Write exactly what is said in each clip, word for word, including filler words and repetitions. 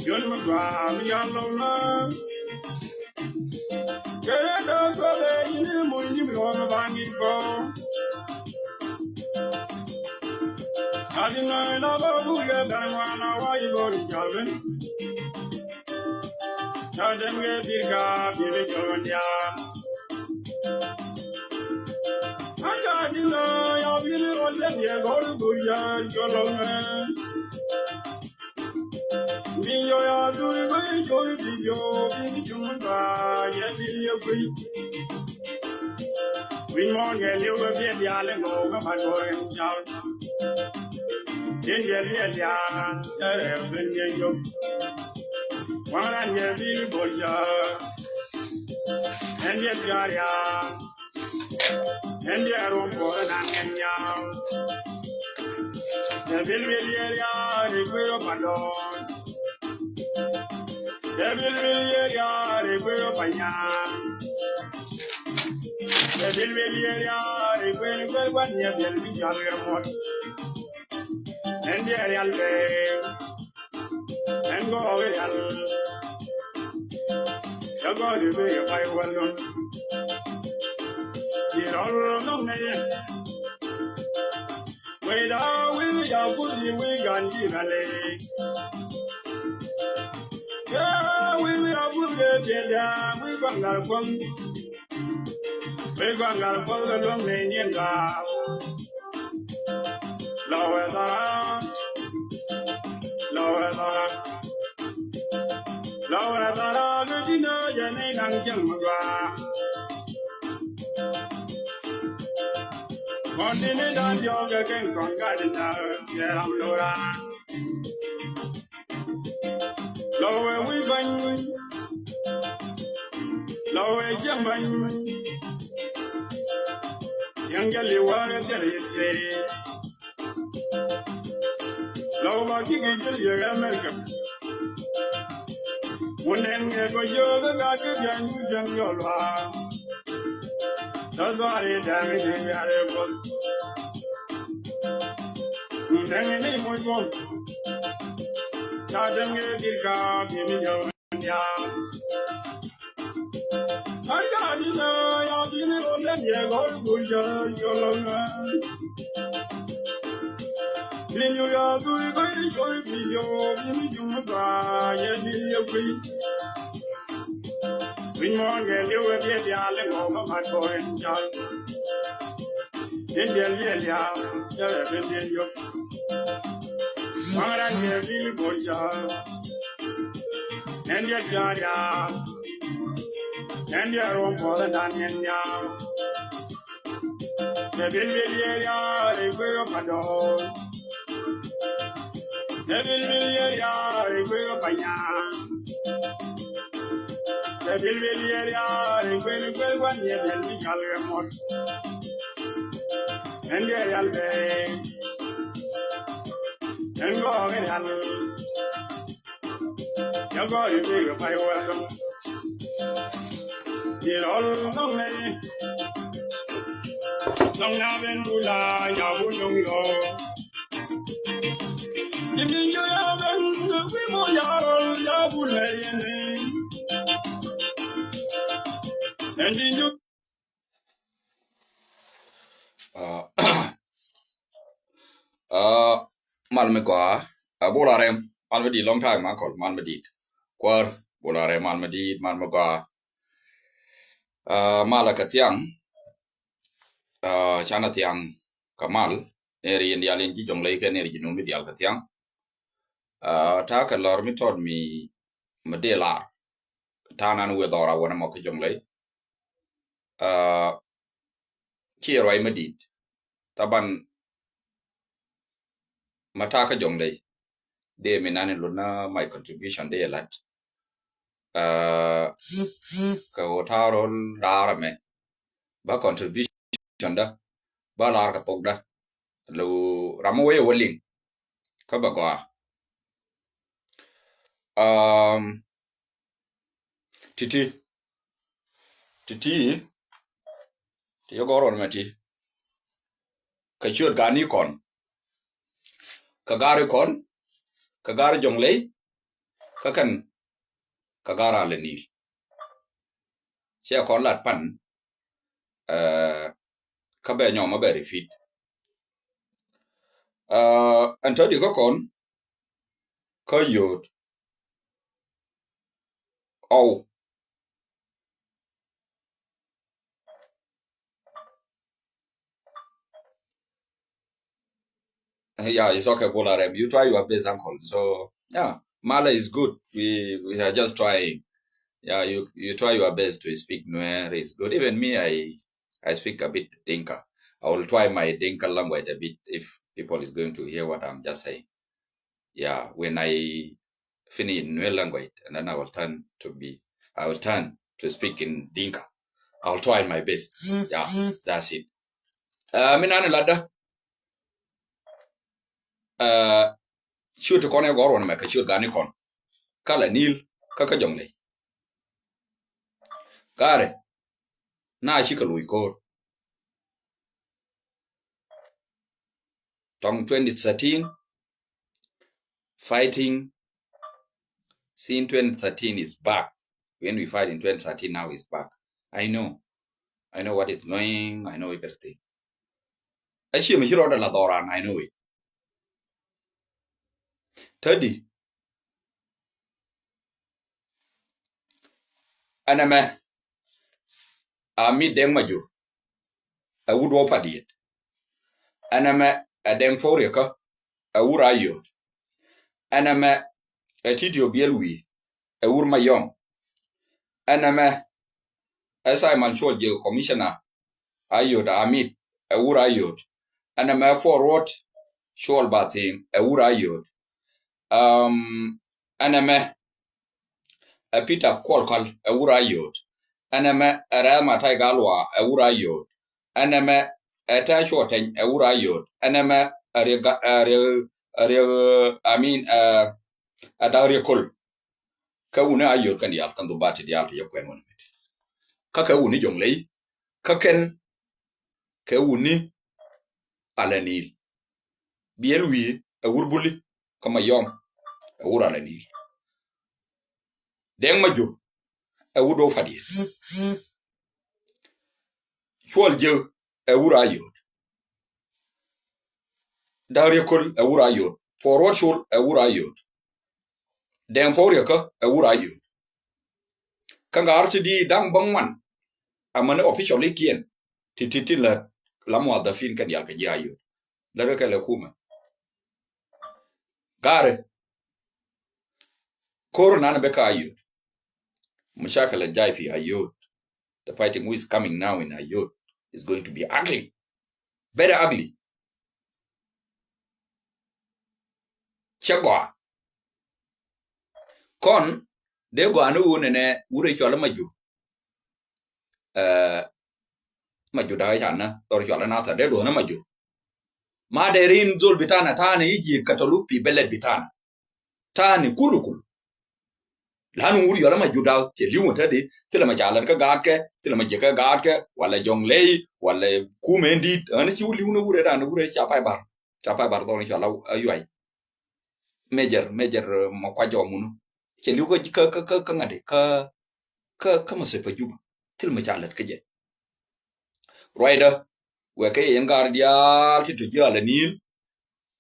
Yun mi gua mi yal lo na. Kere da ko de ini mu ini mi wa ma bangi ko. Adi na na ba bu ya dan wa na wa yi bo ri jal ben. Ta den ge bir ga bi le jo ya. Aya di na ya bi le o le ye go ri bu ya jo lo na. Binyɔ ya duri gui joi binyɔ bini jumba ya bini ya gui. Binyɔ ya liu ya bia bia le ngo ma ma dore jao. Yin ya bia bia ya re bin ya yo. Wangran ya bini bolja. Yan ya bia ya. Ɛn diɛ rom kɔrɛ nan kɛn nyam. Dɛ bil bil yɛ riaar i kuero pa dɔɔn. Dɛ bil bil yɛ riaar i kuero pa nyam. Dɛ bil bil yɛ riaar i kuero kuero kuan nyɛ bil bi jal kɛ mɔt. Ɛn diɛ rial bɛ. Ɛn gɔɔk i̱ yal. Cä gɔɔk i̱ bi i̱ pay wälun. I̱ rɔl nhɔk ni. Wecda wi̱i̱ wi̱i̱ a kuth i̱ wi̱i̱ gan ji̱ rali. Kɛ wi̱i̱ wi̱i̱ a kuth kɛ tiɛtda wi̱i̱ gua̱n lar kuɔth. Wi̱i̱ gua̱n lar kuɔth kɛ luäŋ ni niɛn gaak. Lɔwɛ dhɔra, lɔwɛ dhɔra, lɔwɛ dhɔra, gɛ ji̱n a jɛ ni naŋ cäŋ mi gɔaa. Kɔn ti ni da̱a̱n diɔ̱ɔ̱k kɛ kɛn kɔn gat in a yɛ ram lora. Lɔwɛ wi̱i̱ bäny, lɔwɛ jiäŋ bäny. Yɛn jɛ li̱w wärä thil i̱ thil. Lɔw ba kik i̱ jil yek America. Wun nɛn ŋɛ kɔ jiök kä gat kä biany wi̱i̱ jiäŋ yɔl wa. Tɔ dhɔaar i̱ dɛm i̱ ji̱ wiarɛ buɔth. Wun nɛn ŋɛ ni muc buɔm. Ca dɛm ŋɛ dir ka bi̱i̱ mi jɔw. An ka di na ya bi ni ro lem ye gor gur ja yo lo na. Bi nyu ya du ri ko ri ko bi yo bi ni jum ba ye bi ye kwi. Bi mo nge le we bi ya le mo ma ma ko en ja. Din bi ya ya ya bi ni yo. Mara ye bi ni bo ja. Ɛn diɛ jaria. Ɛn diɛ rom puɔth ɛn dan yɛn nyam. Dɛ bil bil yɛ riaar i̱ kuero pa dɔɔn. Dɛ bil bil yɛ riaar i̱ kuero pa nyaam. Dɛ bil bil yɛ riaar i̱ kuero kuero gua̱n yɛ bil mi jal kɛ mɔt. Ɛn diɛ rial bɛ. Ɛn gɔɔk rial. Yagɔri bi ga pai wɛl dɔŋ. Di rɔl dɔŋ ni. Dɔŋ na ben bula ya bu dɔŋ lɔ. Di min ju ya ben wi bu ya rɔl ya bu lɛ yini. Ɛn di ju. Ah, ah, mal mi gɔaa. Ah, bol arɛm. Mal mi dit, long time, uncle. Mal mi dit. Kuar, bol arɛm, mal mi dit, mal mi gɔaa. Ah, mal a ka thiaŋ. Ah, canɛ thiaŋ ka mal. Neri in dial in ci Jonglei kɛ neri Junub mi dial ka thiaŋ. Ah, ta̱a̱ kɛ lɔr mi tɔt mi, mi dee lar. Ta̱a̱ nan wee dhɔra wänɛ mɔ kä Jonglei. Ah, ci ruac mi dit. Taban ma ta̱a̱ kä Jonglei. Dee mi nani lun na my contribution dee lat. Ah, kɛ wä ta̱a̱ rol raar mɛ. Ba contribution da. Ba lar kɛ thok da. Lo ram wä yɛ wä liŋ. Kä ba gɔaa. Um, titi. Titi. Ti yɛ gɔr wan mɛ ti. Kä ciöt gani kɔn. Kä gari kɔn. Kä gari Jonglei. Kä kɛn kɛ gaat Alɛ Nil. Cɛ kɔn lat pan, eh, kä bɛ nyɔm a bɛ repeat. Eh, ɛn tɔ̱ di kä kɔn kä yio̱o̱t. Ɔw. Yeah, it's okay, Bol Arem. You try your best, uncle. So, yeah, Mala is good. We, we are just trying. Yeah, you, you try your best to speak Nuer. It's good. Even me, I, I speak a bit Dinka. I will try my Dinka language a bit if people is going to hear what I'm just saying. Yeah, when I finish in Nuer language, and then I will turn to be, I will turn to speak in Dinka. I will try my best. Yeah, that's it. Uh, mi nani ladda. Uh, ciöt ti kɔn ɛ gɔr wän mɛ kɛ ciöt gani kɔn. Kä Alɛ Nil, kä kä Jɔŋlɛy. Garɛ, na ci kɛ loc ko̱r. Tɔŋ twenty thirteen, fighting since twenty thirteen is back. When we fight in twenty thirteen, now is back. I know. I know what is going. I know everything. Acie mi ci rɔɔdɛ la dhɔran, I know it. Tadi. Ɛnɛ mɛ a mi Dɛŋ Majur. Ɛ wut wä padiet. Ɛnɛ mɛ ɛ Dɛŋ Forikä. Ɛ wur Ayot. Ɛnɛ mɛ ɛ Titio Biɛl Wii. Ɛ wur Mayɔm. Ɛnɛ mɛ ɛ Simon Cuɔl Jek, commissioner Ayot Amit. Ɛ wur Ayot. Ɛnɛ mɛ Forward Cuɔl Bathiŋ. Ɛ wur Ayot. Um, ɛnɛ mɛ ɛ Peter Kuɔl Kɔl, ɛ wur Ayot. Ɛnɛ mɛ ɛ Rɛth Matai Galwa, ɛ wur Ayot. Ɛnɛ mɛ ɛ Tɛ Cuɔtɛny, ɛ wur Ayot. Ɛnɛ mɛ ɛ Riek Ga-, ɛ Riek, ɛ Riek, I mean, ɛ, ɛ Dak Riek Kol. Kä wuni Ayot kɛn diaal, kɛn dhubati diaal ti yɛ kuɛn wuni mit. Kä kɛ wuni Jɔŋlɛy, kä kɛn kɛ wuni Alɛ Nil. Biɛl Wii ɛ wur Buli, kä Mayɔm ɛ wur Alɛ Nil. Dɛŋ Majur ɛ wur Dɔw Padiet. Cuɔl Jek ɛ wur Ayot. Dak Riek Kol ɛ wur Ayot. Forward Cuɔl ɛ wur Ayot. Dɛŋ Forikä ɛ wur Ayot. Kä ŋa̱r ti di da̱ŋ bäŋuan. Amäni official ikiɛn ti ti ti lät la muadhafin kɛn diaal kɛ ji̱ Ayot. Lät kɛ lɛ kumɛ. Garɛ. Ko̱r nan bɛ kä Ayot. Mushakil jay fi Ayot. The fighting who is coming now in Ayot is going to be ugly. Very ugly. Cɛ gɔaa. Kɔn dee gɔaa ni wun nɛnɛ wurɛ cɔl Majur. Eh, Majur da̱k canä dhɔr cɔl Nathɛr dee duɔ̱n Majur. Ma dee rin zol bitana tani i̱ ji̱ katalu pi bɛlɛt bitana. Tani kulu kulu. Lanu wur yɔl ma judaw cɛ li̱w ŋun tädi thilɛ ma ca lät kä gaatkɛ, thilɛ ma jiɛ kä gaatkɛ, wala Jɔŋlɛy, wala kumɛ in di̱t. Ɣän ci wur li̱w ni wurɛ dan wurɛ ca pay bar. Ca pay bar dhɔr in ca la a yuay. Mejɛr, mejɛr ma kua jɔk munu. Cɛ li̱w kä, kä, kä, kä, kä ŋa̱di, kä, kä, kä ma sepa Juba. Thilɛ ma ca lät kä jɛ. Ruaydä, wek kɛ yɛn gaar diaal ti tu ji̱ Alɛ Nil,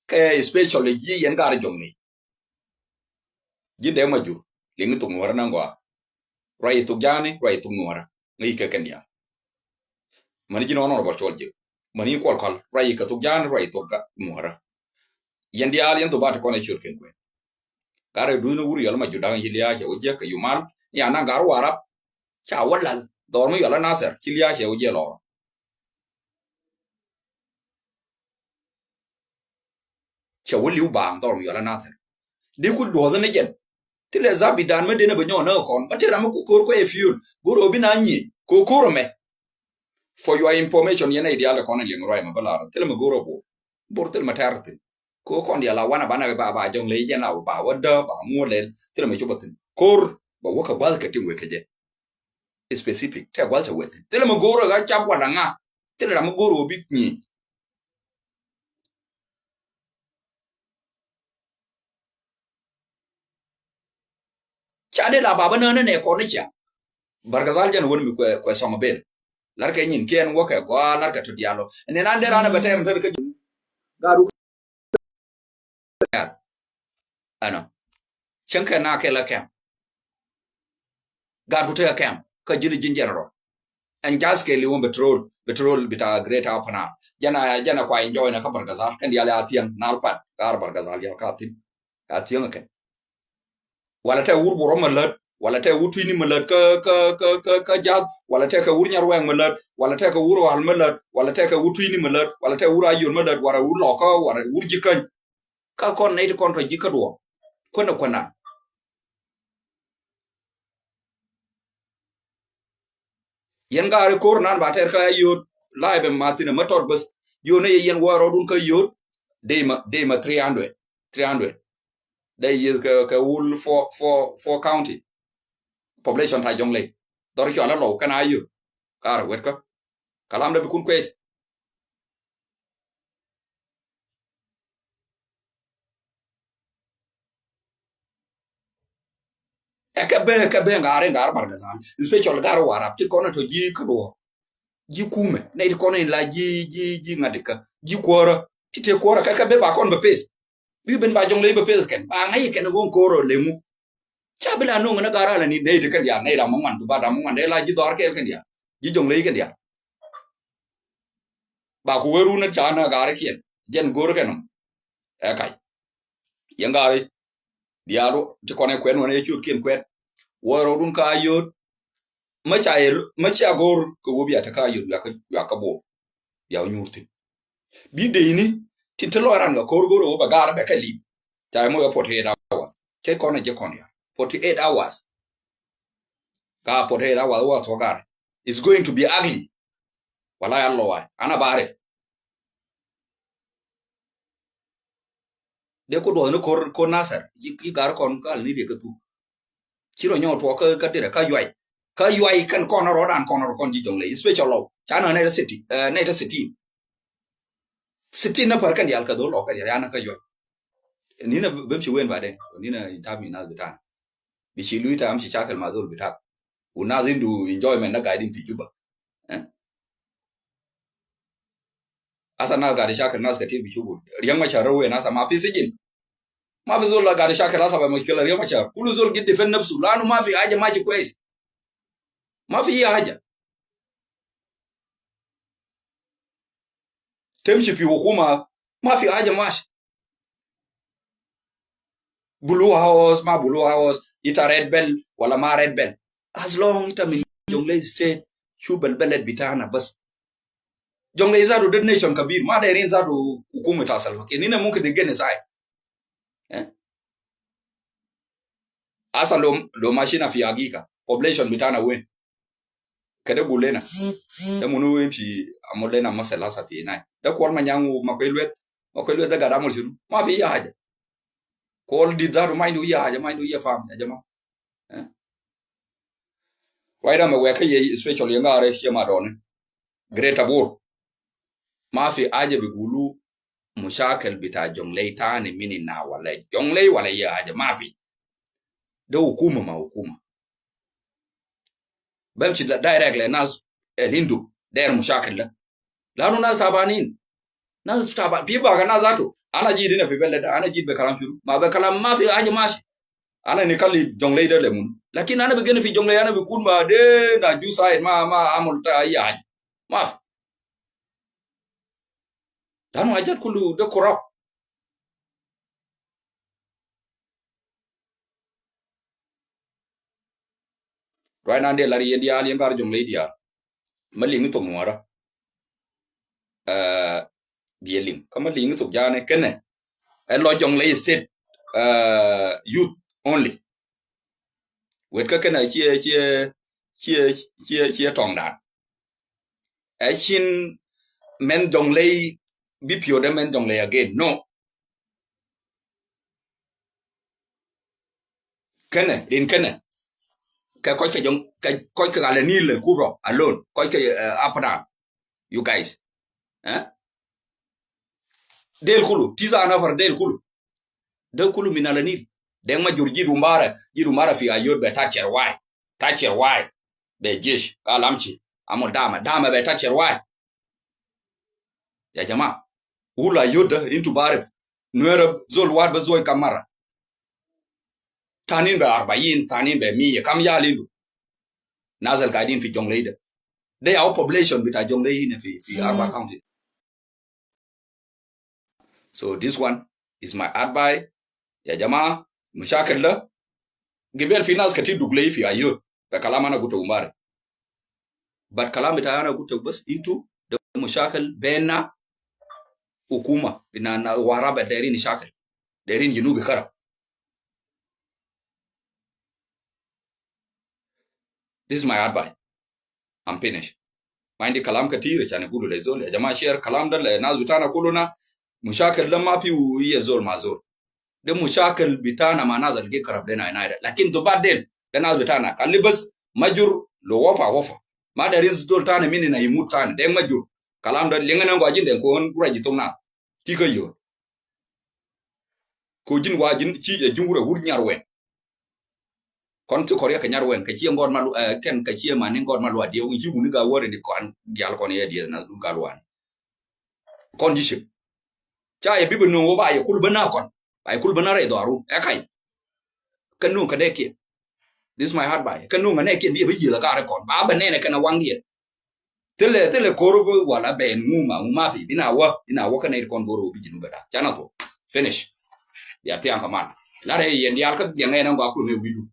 kɛ especially ji̱ yɛn gaar Jɔŋni. Ji̱n dee ma jur, liŋi thok nuɔrä na ŋɔa. Ruac yi thok ja̱a̱ni, ruac yi thok nuɔrä. Ŋäc yi kɛ kɛn diaal. Mäni ji̱n ɣɔn ɣɔn bɔl cuɔl ji̱. Mäni kuɔl kɔl, ruac yi kɛ thok ja̱a̱ni, ruac yi thok nuɔrä. Yɛn diaal, yɛn thok ba ti kɔn ɛ ciöt kɛn kuɛn. Gaar ɛ duuni wur yɔl ma jur da̱ŋ ci lia̱a̱ cɛ wä jiäk kɛ yumal. Ya na gaar Warap. Ca wä lal. Dhɔr mi yɔl a Nathɛr. Ci lia̱a̱ cɛ wä jiäk lɔr. Cɛ wä li̱w baaŋ dhɔr mi yɔl a Nathɛr. Di ku duɔth ni jɛn. Thilɛ zabi dan mi den a bɛ nyɔk näk kɔn. Ma tëë ram mi ku ko̱r kuɛ fuel. Go̱r ɔ bi na nyi. Ko ko̱r mɛ. For your information, yɛn a idial kɔn in liŋ ruac mɛ bä lar. Thilɛ mɛ go̱r ɔ bor. Bor thilɛ mɛ tɛr thin. Ko kɔn dial a wan a banɛ ba, ba Jɔŋlɛy jɛn a ba wä dä ba ŋuɔ lɛl. Thilɛ mɛ cop a thin. Ko̱r ba wä kɛ gua̱th kɛ tin wek kɛ jɛ. Specific. Tɛ gua̱th tɛ wek thin. Thilɛ mɛ go̱r ɔ ɣä cap wala ŋa. Thilɛ ram mi go̱r ɔ bi nyi. Ade la baba nä nä nɛ kɔn ni cia. Bargazal jɛn wän mi kuɛ, kuɛ sɔŋ ben. Lar kɛ nyin kiɛn wä kɛ gɔaa lar kɛ to dialo. Ni nan de ran bɛ tɛr tɛr kɛ. Garu. Ɛnɔ. Cieŋ kɛ na kɛ la kɛm. Garu tɛ kɛm. Kä jini jin general. Ɛn jas kɛ liwon petrol, petrol bita great apana. Jɛn a, jɛn a kua enjoy na kä Bargazal. Kɛn dial ya thiɛŋ nal pat. Kar Bargazal ya ka thin. Ka thiɛŋ kɛn. Wala tɛ wur burɔ mɛ lät, wala tɛ wur tuini mɛ lät kä, kä, kä, kä, kä jath, wala tɛ kɛ wur nyarwɛŋ mɛ lät, wala tɛ kɛ wur wal mɛ lät, wala tɛ kɛ wur tuini mɛ lät, wala tɛ wur ayol mɛ lät, wala wur lɔkä, wala wur jikäny. Ka kɔn nɛy ti kɔn tɔ jikä duɔ. Kuɛnɛ kuɛnan. Yɛn gaari ko̱r nan ba tɛr kä Ayod, laibɛ mathin ɛ mä tɔt bäth. Yod ni yɛ yɛn wä rɔdun kä Ayod, dee ma, dee ma three hundred, three hundred. Dee yɛ kɛ, kɛ wul four, four, four county. Population ta Jonglei. Dhɔr cual a lɔw kɛn Ayod. Kar wet kä. Kalam dee bi kun kueth. Ɛ kɛ ben, kɛ ben ŋa̱r in ŋa̱r Bargazal, especially ŋa̱r Warap ti kɔn tɔ ji̱ kä duɔ̱ɔ̱r. Ji̱ kumɛ nɛy ti kɔn in la ji̱, ji̱, ji̱ ŋa̱t ikä ji̱ kuäärä ti te kuäärä kɛ kɛ ben ba kɔn bɛ peth. Bi ben ba Jonglei bɛ peth kɛn ba ŋa̱c kɛn ɣöö ko̱r ɔ leŋu. Ca bi la no̱o̱ŋ ni ŋa̱r ala ni nɛy ti kɛn diaal, nɛy ram ŋuan ti ba ram ŋuan dee la ji̱ dhɔaar kɛɛl kɛn diaal, ji̱ Jonglei kɛn diaal. Ba ku wee run ni ca ni ŋa̱r kiɛn jɛn go̱o̱r kɛn nɔm. Ɛ kac. Yɛn ŋa̱r diaal ti kɔn ɛ kuɛn wän ɛ ciötkiɛn kuɛn. Wä rɔdun ka Ayod. Mä ca yɛ, mä ca go̱o̱r kɛ wä bia te ka Ayod, bia kä, bia kä Bor. Bia wä nyuur thin. Bi dee ini tin te lɔc ran kɛ ko̱r go̱o̱r ɛ wä bɛ gaar bɛ kɛ lim. Ca yɛ mɔ yɛ forty eight hours. Cɛ kɔn ɛ jɛ kɔn ya. Forty eight hours. Ka forty eight hours wä thuɔk gaar. It's going to be ugly. Wala ya lɔ wa. Ana barif. Dee ku duɔth ni ko̱r, ko̱r Nasir. Ji̱, ji̱ gar kɔn kal ni dee kä thuk. Ci rɔ nyɔk tuɔk kä, kä dirɛ kä yuay. Kä yuay kɛn kɔn rɔ dan kɔn rɔ kɔn ji̱ Jonglei. Special law. Ca na nɛy tɛ sitting, eh, nɛy tɛ sitting. Sitting na pär kɛn diaal kɛ dhol lɔ kɛn diaal ya na kä yuay. Ni na bem ci wen ba den. Ni na intam inas bitana. Bi ci lui tam ci cakil ma dhol bitak. Unas indu enjoyment na gaidin fi Juba. Eh? Asa nas gadi shakil nas katir bi shubu. Riek Machar wen asa ma fi sijin. Ma fi zol gadi shakil asa ba mushkila Riek Machar. Kulu zol gi defend nafsu. Lanu ma fi haja mashi kwes. Ma fi haja. Temshi fi hukuma. Ma fi haja mashi. Blue House, ma Blue House, ita Red Belt, wala ma Red Belt. As long ita min Jonglei State, shub al balad bitana bas. Jonglei zatu de nation kabir, ma dairin zatu hukuma ta Salva Kiir. Nina mumkin de genocide. Eh? Asa lo, lo mashina fi hagiga, population bitana wen? Kede gul lena. De munu imshi amul lena masal asa fi nai. De Kuol Manyang u Makuei Lueth. Makuei Lueth de gad amul shunu? Ma fi iya haja. Kuol di zatu ma indu iya haja, ma indu iya faham, ya jama. Eh? Wai da ma weka ye special yengare shema doni. Greater Bor. Ma fi haja bi gulu mushakil bita Jonglei tani mini na wala Jonglei wala iya haja, ma fi. De hukuma ma hukuma. Bemshi direct le nas el hindu der mushakil da. Lanu nas tabanin. Nas taba, bi baga nas zatu. Ana jid ina fi beled da, ana jid be kalam shunu? Ma be kalam ma fi haja mashi. Ana ni kali Jonglei da le munu? Lakin ana bi gene fi Jonglei, ana bi kun ma de na ju side ma, ma amul ta iya haja. Ma fi. Lanu hajat kulu de corrupt. Right now, de lari yen dial, yen gar Jonglei dial. Ma lingi tok nuara. Eh, bia ling. Ka ma lingi tok jane kene. E lo Jonglei State, eh, youth only. Wet ka kene cie, cie, cie, cie, cie tong dan. Ɛ cin mɛn Jonglei bi piöödɛ mɛn Jonglei again. No. Kɛnɛ, rin kɛnɛ. Kɛ kɔc kɛ Jɔŋ, kɛ kɔc kɛ Ɣal Nil Kubra alone. Kɔc kɛ, eh, Upper Nile. You guys. Eh? Del kulu, tisa nafar del kulu. De kulu min Ɣal Nil. Deng ma jur ji̱ dumbarɛ, ji̱ dumbarɛ fi ayot bɛ tat cɛr wa̱a̱. Tat cɛr wa̱a̱. Bɛ jesh ka lam ci amul dama dama bɛ tat cɛr wa̱a̱. Ya jama, wula ayot da intu barif. Nuɛrɛ zol wa̱a̱ bɛ zol kam mara. Tanin bɛ arbain, tanin bɛ mia, kam yal indu. Nazal gaidin fi Jonglei da. De ya population bita Jonglei hina fi, fi Arba County. So this one is my advice. Ya jama, mushakil da. Gibel fi nas katir duk lei fi ayot. Bɛ kalam ana gutu umari. But kalam bita ana gutu bas intu de mushakil bena hukuma. Ina na waraba derin shakil. Derin jinubi karab. This is my advice. I'm finished. Ma indi kalam katir, can gulu le zol. Ya jama share kalam da le nas bitana kuluna. Mushakil da ma fi uye zol ma zol. De mushakil bitana ma nas al ge karab lena ina da. Lakin zubat del, de nas bitana. Kalli bas majur lo wafa wafa. Ma darin zol tana mini na yimut tana. De majur. Kalam da lingana ngwa jin de kon gura jitum na. Tika yo. Ko jin wa jin ci je jungura wur nyar wen. Kon ti koria ka nyar wen, ka ci ngon malu, eh, ken ka ci mani ngon malu adiya, wun ci wuni ga wore ni kon, dial kon ya diya na lu ga luan. Kon ji ship. Ca ya bibi no ba ya kul bana kon. Ba ya kul bana re doaru. E kai. Kan nun ka de ke. This is my advice. Kan nun ne ke bi bi la kare kon. Ba ba ne ne kana wang diya. Tele, tele koro bo wala ben nguma, nguma fi, bina wa, bina wa kana kon goro bi jinu beda. Chana to. Finish. Ya tiang kaman. La re yen dial ka diang ena ngwa ku ne widu.